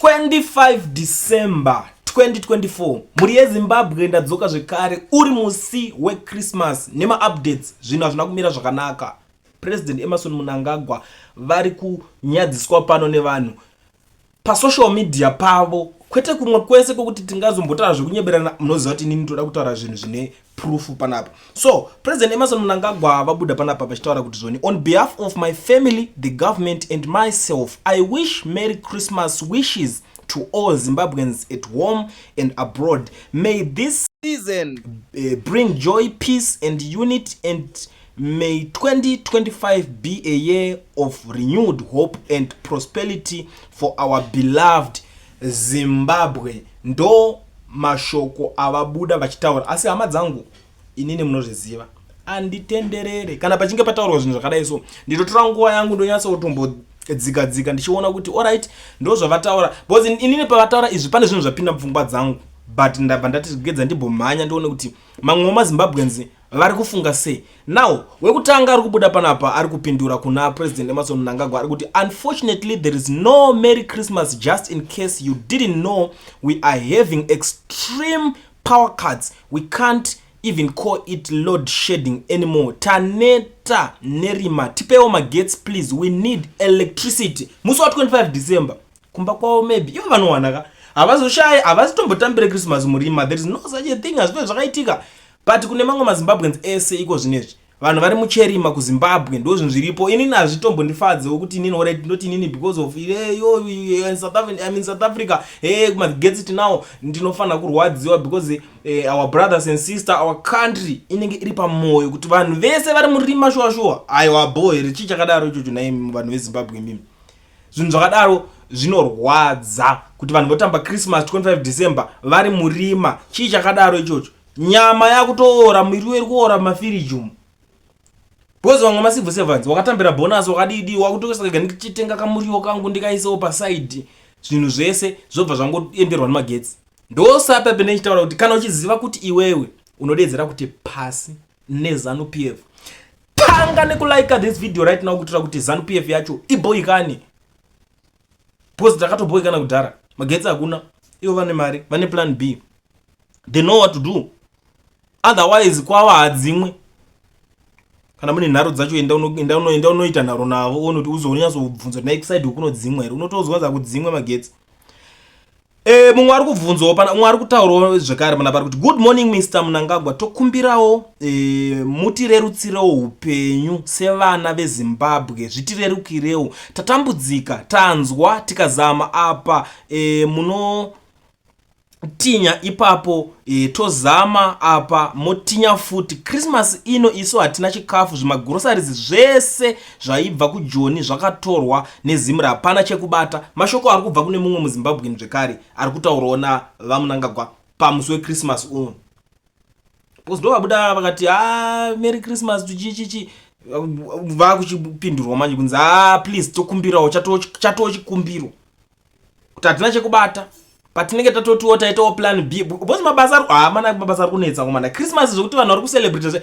25 December 2024, mhuri yeZimbabwe, ndadzoka zvekare uri musi weChristmas nemaupdates. Zvinhu hazvina kumira zvakanaka. President Emmerson Mnangagwa vari kunyadziswa pano nevanhu pasocial media pavo, kwete kumwe kwese kwokuti tingazombotaura zvekunyeberana. Munoziva kuti inini toda kutaura zvinhu zvine proof panapa. So President Emmerson Mnangagwa vabuda panapa vachitaura kuti zvoni, "On behalf of my family, the government and myself, I wish Merry Christmas wishes to all Zimbabweans at home and abroad. May this season bring joy, peace and unity, and may 2025 be a year of renewed hope and prosperity for our beloved Zimbabwe." Ndo mashoko avabuda vachitaura. Asi hama dzangu, inini munozviziva, anditenderere kana pachinge pataurwa zvinhu zvakadai. So ndinotora nguva yangu, ndonyatsa kutombodzika dzika ndichiona kuti alright, ndo zvavataura, because inini pavataura izvi pane zvinhu zvapinda mupfungwa dzangu, but ndabva ndati gedza ndimbomhanya ndione kuti mamwewo maZimbabweans vari kufunga sei. Now, wekutanga ari kubuda panapa ari kupindura kuna President Emmerson Mnangagwa, ari kuti, "Unfortunately, there is no Merry Christmas. Just in case you didn't know, we are having extreme power cuts. We can't even call it load shedding anymore. Taneta nerima. Tipewo magetsi please, we need electricity." Musi wa25 December kumba kwavo maybe ivo vanowanaka, havazoshayi, havazitombotambire Christmas murima. There is no such a thing, hazvive zvakaitika. But kune mamwe maZimbabweans ese iko zvinezvi, vanhu vari mucherima kuZimbabwe, ndo zvinhu zviripo. Inini hazvitombondifadzewo kuti inini, alright, ndoti inini because of yo in South Africa, I'm in South Africa, hey, magetsi tinawo, ndinofanira kurwadziwa because our brothers and sister, our country inenge iri pamwoyo kuti vanhu vese vari murima. Shuwa shuwa, aiwa, bo here? Chii chakadaro ichocho nai vanhu veZimbabwe mimi? Zvinhu zvakadaro zvinorwadza kuti vanhu votamba Christmas 25 December vari murima. Chii chakadaro ichocho? Nyama yakutoora, miriwo iri kuora mumafiriji umu, because vamwe macivil servants wakatambira bonus, wakadidi, wakutosaga ndichitenga kamuriwo kangu ndikaisewo paside. Zvinhu zvese zvobva zvangoenderwa nemagetsi. Ndosapa pendichitaura kuti kana uchiziva kuti iwewe unodedzera kuti pasi neZANU PF, tanga nekulike this video right now kuitira kuti ZANU PF yacho ibhoikane, because takatobhoikana kudhara. Magetsi hakuna. Ivo vane mari, vane plan B, they know what to do. Otherwise kwava hadzimwe. Kana mune nharo dzacho, enda unoita nharo navo, uone kuti uzonyatsobvunza kuti naikuside kunodzimwa here. Unotozwa za kudzimwe magetsi. Mumwe ari kubvunzawo pana, mumwe ari kutaurawo zvekare panapa ari kuti, "Good morning, Mr Mnangagwa. Tokumbirawo mutirerutsirewo upenyu sevana veZimbabwe, zvitirerukirewo. Tatambudzika, tanzwa tikazama apa, munotinya ipapo, tozama apa motinya futi. Christmas ino isu hatina chikafu. Zvimagroceries zvese zvaibva kuJoni zvakatorwa neZIMRA, hapana chekubata." Mashoko ari kubva kune mumwe muZimbabwean zvekare ari kutaurawo navaMnangagwa pamusi weChristmas uno, because ndo vabuda vakati, "A, Merry Christmas," tuchichichi vakuchipindurwa manje kunzi, "A, please, tokumbirawo." Chatoo chikumbiro kuti hatina chekubata patinenge tatotiwo taitawo plan B, because mabasa ari hamana, mabasa ari kunetsa komana. Christmas zvokuti vanhu vari kucelebrate,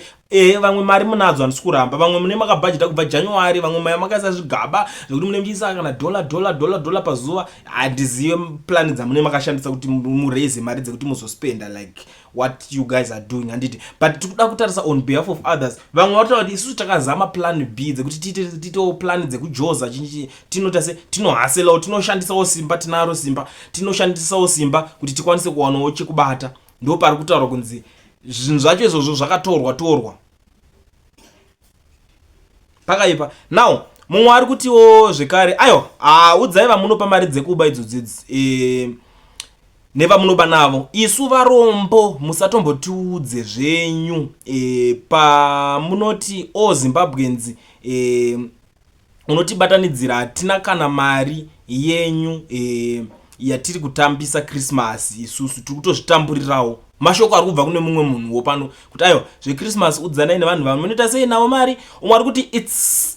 vamwe mari munadzo, handisi kuramba. Vamwe mune makabhajeta kubva January, vamwe maya makaisa zvigaba zvekuti mune muchiisa kana dollar, dollar, dollar, dollar pazuva. Handizive plan dzamune makashandisa kuti muraise mari dzekuti muzospenda like what you guys are doing, handiti? But tikuda kutarisa on behalf of others. Vamwe vatotaura kuti isusu takazama plan B dzekuti tiitewo plan dzekujoza chinchi, tinoita se tinohaselawo, tinoshandisawo simba, tinaro simba, tinoshandisawo simba kuti tikwanise kuwanawo chekubata. Ndo pari kutaurwa kunzi zvinhu zvacho izvozvo zvakatorwa torwa. Pakaipa. Now, mumwe ari kutiwo zvekare, aiwa, udzai vamunopa mari dzekuba idzodzidzi nevamunoba navo. Isu varombo musatombotiudze zvenyu. Pamunoti all Zimbabweans, unotibatanidzira, hatina kana mari yenyu yatiri kutambisa Christmas. Isusu tiri kutozvitamburirawo. Mashoko ari kubva kune mumwe munhuwo pano kuti aiwa, zveChristmas udzanai nevanhu vamunoita sei navo mari. Umwe ari kuti,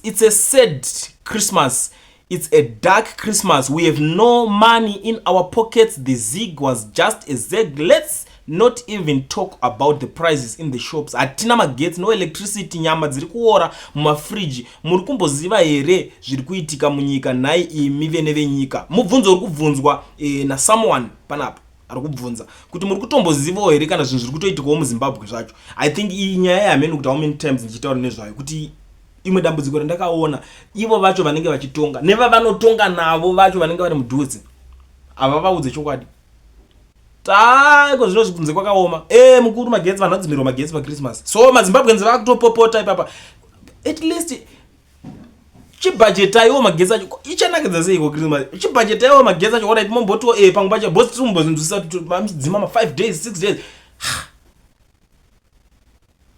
It's a sad Christmas. It's a dark Christmas. We have no money in our pockets. The ZiG was just a zag. Let's Not even talk about the prices in the shops. Hatina magetsi, no electricity, nyama dziri kuora mumafriji. Muri kumboziva here zviri kuitika munyika nhai imi vene venyika? Mubvunzo uri kubvunzwa e, nasomeone panapa ari kubvunza kuti muri kutombozivawo here kana zvinhu zviri kutoitikawo muZimbabwe zvacho. I think iyi nyaya yamheni kuti how many times ndichitaura nezvayo kuti imwe dambudziko randakaona, ivo vacho vanenge vachitonga nevavanotonga navo vacho vanenge vari mudhuze havavaudze chokwadi. Taiko zvino kunze kwakaoma e mukuru, magetsi, vanhu vadzimirwa magetsi paChristmas, so maZimbabweans vakutopopota ipapa. At least chibhajetaiwo magetsi acho, ichanakidza seiko Christmas? Chibhajetaiwo magetsi acho, alright, mombotiwo e pamwe pacho boss tiri kumbozvinzwisisa kuti mamuchidzima ma5 days, 6 days.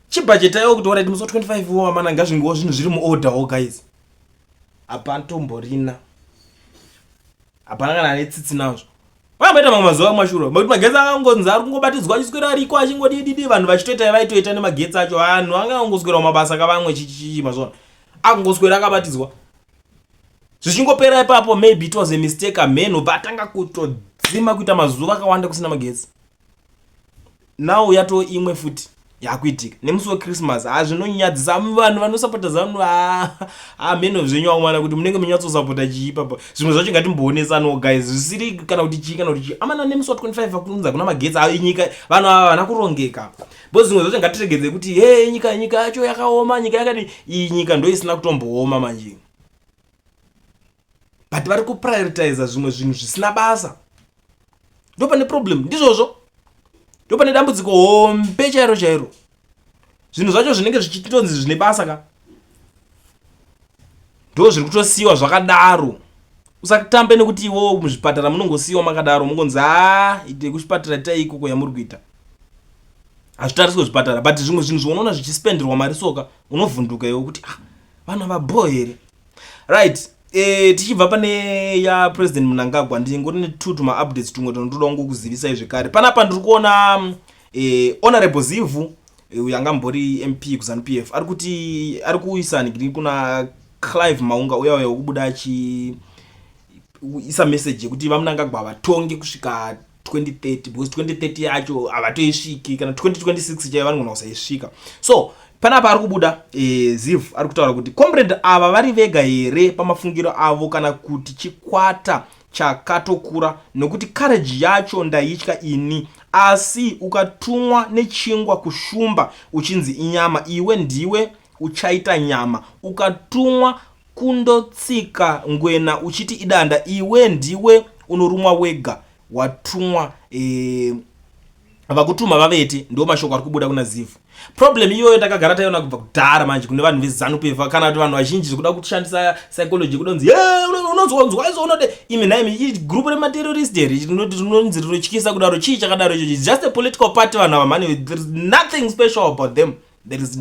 Chibhajetaiwo kuti alright, musi wa25 wo amana, ngazvingewo zvinhu zviri muorder wo guys. Hapatomborina, hapana kana ane tsitsi nazvo. Vakamboita mamwe mazuva kumashure makuti magetsi akangonzi ari kungobatidzwa, achiswera ariko, achingodididi, vanhu vachitoita vaitoita nemagetsi acho. Vanhu vanga vangoswera mumabasa kavamwe chichichi mazvona akungoswera akabatidzwa, zvichingopera ipapo. Maybe it was a mistake, ameno, vatanga kutodzima kuita mazuva akawanda kusina magetsi. Now yato imwe futi yakuitika nemusi weChristmas. Hazvinonyadzisa vanhu vanosapota ZANU. Hameno zvenyu amana kuti munenge munyatsosapota chii papa. Zvimwe zvacho ngatimboonesanawo guys, zvisiri kana kuti chii kana kuti chii amana. Nemusi wa25 kunzi hakuna magetsi. Nyika, vanhu ava havana kurongeka because zvimwe zvacho ngatiregedze kuti he nyika yacho yakaoma, nyika yakadi. Iyi nyika ndo isina kutombooma manje, but vari kuprioritiza zvimwe zvinhu zvisina basa. Ndo pane problem, ndizvozvo, ndo pane dambudziko hombe chairo chairo. Zvinhu zvacho zvinenge zvichitonzi zvine basa ka, ndo zviri kutosiyiwa zvakadaro. Usatambe nekuti iwo muzvipatara munongosiyiwa makadaro, mungonzi ha ite kuchipatara, itai ikoko yamuri kuita, hazvitariswe zvipatara. But zvimwe zvinhu zvaunoona zvichispenderwa mari soka, unovhunduka iwe kuti ah, vanhu vabho here? Right, tichibva pane yaPresident Mnangagwa, ndingori netwo tumaupdates tumwe tunotoda kungokuzivisai zvekare. Panapa ndiri kuona Honorable Zivhu, uyo angambori MP kuZANU PF, ari kuti ari kuisa nigiri kuna Clive Maunga uya uya wekubuda achiisa message yekuti vaMnangagwa vatonge kusvika 2030, because 2030 yacho havatoisviki, kana 2026 chaiyo vanogona kusaisvika. So panapa ari kubuda Ziv ari kutaura kuti comrade ava vari vega here pamafungiro avo kana kuti chikwata chakatokura, nokuti courage yacho ndaitya ini. Asi ukatumwa nechingwa kushumba uchinzi inyama, iwe ndiwe uchaita nyama. Ukatumwa kundotsika ngwena uchiti idanda, iwe ndiwe unorumwa wega watumwa. Vakutuma vavete. Ndo mashoko ari kubuda kuna Zivhu. Problem iyoyo takagara taiona kubva kudhara manje kune vanhu veZANU PF kana kuti vanhu vazhinji, zvekuda kushandisa psychology kudonzi unonzwa izvo unode imi nhaimi, group rematerrorist here rinonzi rinotyisa kudaro? Chii chakadaro ichochi? Just a political party vanhu ava mani. There is nothing special about them. There is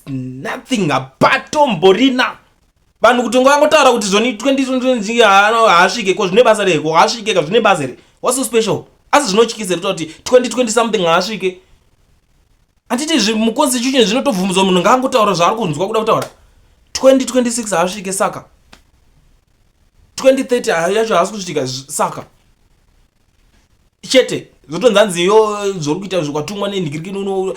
nothing, hapatomborina. Vanhu kuti vangotaura kuti zvoni 2020 haasvike ko, zvine basa rei? Ko haasvike ka, zvine basa here? What's so special? Asi zvinotyisa here kuti 2020 something haasvike? Handiti muconstitution zvinotobvumidzwa, munhu ngaangotaura zvaari kunzwa kuda kutaura. 2026 haasvike, saka 2030 yacho haasi kusvika, saka chete zvotonzi hanzi yo zvori kuita zvikatumwa nenhikirikini.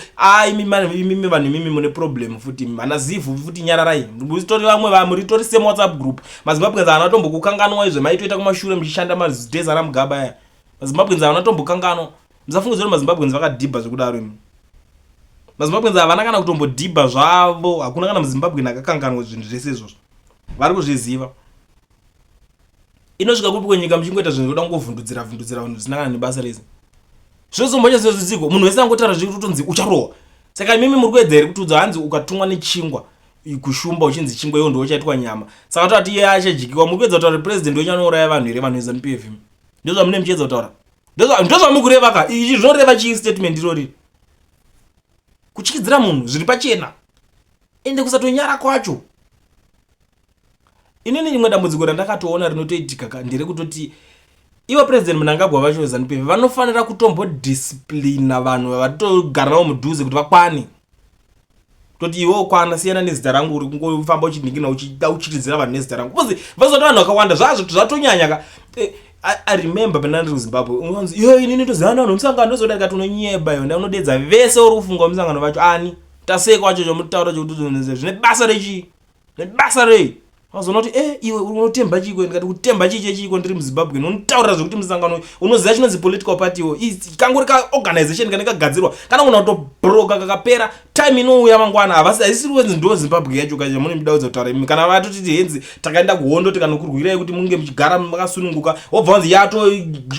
Imimi vanhu, imimi mune problem futi, hana Zivhu futi, nyararai. Tori vamwe muri tori same WhatsApp group. MaZimbabweans haana tombokukanganwa izvemaitoita kumashure muchishanda madays ana Mugabe aya. MaZimbabweans havana tombokanganwa. Musafungidzira kuti maZimbabweans vakadhibha zvekudaro imi. MaZimbabweans havana kana kutombodhibha zvavo. Hakuna kana muZimbabwean akakanganwa zvinhu zvese izvozvo, vari kuzviziva. Inosvika kupi kwenyika muchingoita zvinhu zvoda kungovhundudzira vhundudzira vanhu zvisina kana nebasa rese? Zvozombocha zvezviziko, munhu wese angotaura zviri kutonzi ucharohwa. Saka imimi muri kuedza here kutiudza hanzi ukatumwa nechingwa kushumba uchinzi chingwa, iwo ndo uchaitwa nyama? Saka toti iye achadyiwa. Muri kuedza kutaura kuti president wenyu anouraya vanhu here, vanhu veZANU PF? Ndozvamune muchiedza kutaura, ndozvamukureva ka? Izvi zvinoreva chii statement irori? Kutyidzira munhu zviri pachena, ende kusatonyara kwacho. Inini rimwe dambudziko randakatoona rinotoitika ka nderekutoti ivo President Mnangagwa vacho veZANU PF vanofanira kutombodisciplina vanhu vavatogara navo mudhuze kuti vakwane, toti iwe kwana, siyana nezita rangu, uri kungofamba uchinhingina uchida uchiridzira vanhu nezita rangu, because vazoti vanhu vakawanda zvazvo zvatonyanya ka. I remember pandanga ndiri kuZimbabwe, unonzi yo, inini ndozivana vanhu vemusangano, ndozoda ndikati unonyeba iwe, unodedza vese uri kufunga musangano vacho ani taseko wacho chomutaura chekuti zvine basa rechii, nebasa rei? Wazoona kuti iwe unotemba chiiko? Ndikati kutemba chii chechiiko? Ndiri muZimbabwe, unotaurira zvekuti musangano, unoziva chinonzi political party iwo kangori kaorganization kane kagadzirwa kana kuna kutobroka kakapera time inouya mangwana. Havasi, haisiri wenzi ndo Zimbabwe yacho kacha mune mudaudza kutaura imi. Kana vatotiti henzi takaenda kuhondo tikanokurwirai kuti munge muchigara makasununguka, wobva wanzi yato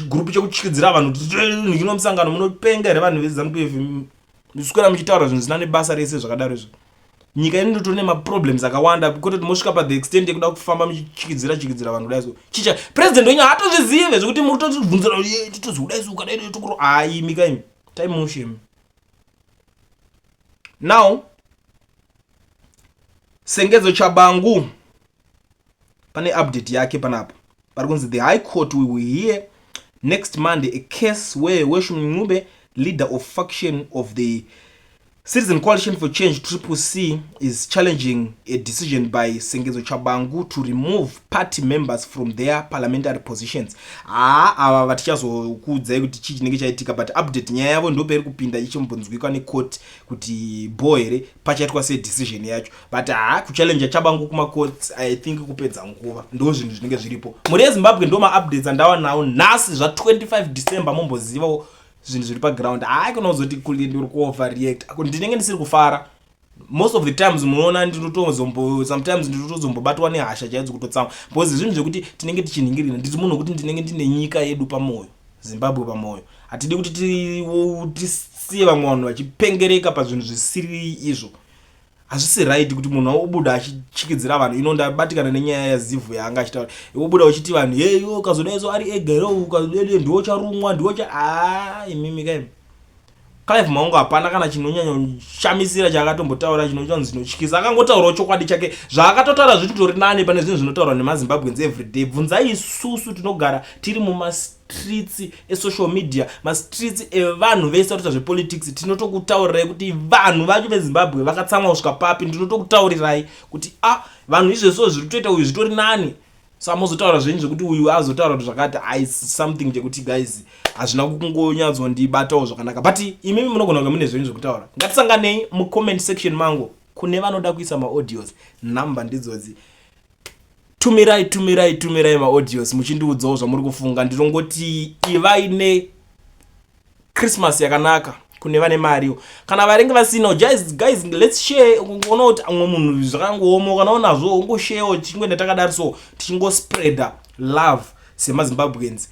group chekutyidzira vanhu ino musangano. Munopenga here vanhu veZANU PF, muswera muchitaura zvinhu zvisina nebasa rese zvakadaro izvo? Nyika ino ndotori nemaproblems akawanda, kwete mosvika pathe extent yekuda kufamba muchityidzira tyidzira vanhu kudai. So chicha president wenyu haatozvizive zvekuti muri kutotibvunzira titozi kudai so ukadai tokuro. Hai, mika imi, taimushe imi. Now Sengezo Tshabangu, pane update yake panapa pari kunzi the High Court will hear next Monday a case where Welshman Ncube, leader of faction of the Citizen Coalition for Change, Triple C, is challenging a decision by Sengezo Tshabangu to remove party members from their parliamentary positions. Haa, ava vatichazokuudzai kuti chii chinenge chaitika, but update nyaya yavo ndopairi kupinda ichimbonzwikwa necourt kuti bo here, pachaitwa sei decision yacho. But haa, kuchallenge Tshabangu kumacourts, I think kupedza nguva. Ndo zvinhu zvinenge zviripo, mhuri yeZimbabwe. Ndo maupdates andawanawo nhasi zva25 December. Mombozivawo zvinhu zviri paground. Hayi, kana kuzoti kulindi uri kuoverreact, ndinenge ndisiri kufara. Most of the times munoona ndinotozombo, sometimes ndinotozombobatwa nehasha chaidzo, kutotsamwa, because zvinhu zvekuti tinenge tichinhingirira. Ndiri munhu wekuti ndinenge ndine nyika yedu pamwoyo, Zimbabwe pamwoyo. Hatidi kuti tisiye vamwe vanhu vachipengereka pazvinhu zvisiri izvo. Hazvisi right kuti munhu obuda achichikidzira vanhu. Ino ndabatikana nenyaya yaZivhu yaanga achitaura, wobuda uchiti vanhu hey, ukazodai so ari ega here, ukadede ndiwo charumwa, ndiwo cha a imimi kaimi. Clive Maunga hapana kana chinonyanya chaakatombotaura chinochanzi chinotyisa. Akangotaurawo chokwadi chake zvaakatotaura, zviri nani pane zvinhu zvinotaurwa nemaZimbabweans everyday. Bvunzai isusu tinogara tiri mumastreets esocial media, mastreets evanhu vese vatoita zvepolitics. Tinotokutaurirai kuti vanhu vacho veZimbabwe vakatsamwa kusvika papi. Ndinotokutaurirai kuti a vanhu izvezvo zviri kutoita uyu zvitori nani. So amozotaura zvenyu zvekuti uyu azotaura kuti zvakati i something chekuti guys, hazvina kungonyatsondibatawo zvakanaka, but imimi munogona kunge mune zvenyu zvekutaura. Ngatisanganei mucomment section mangu. Kune vanoda kuisa maaudios, nhamba ndidzodzi. Tumirai, tumirai, tumirai maaudios muchindiudzawo zvamuri kufunga. Ndinongoti ivai neChristmas yakanaka kune vane mariwo. Kana varenge vasinawo, guys, guys, let's share. Unoona kuti amwe munhu zvakangooma, ukanaonazvo ungosharewo. Tichingoenda takadaro, so tichingospreada love semaZimbabweans.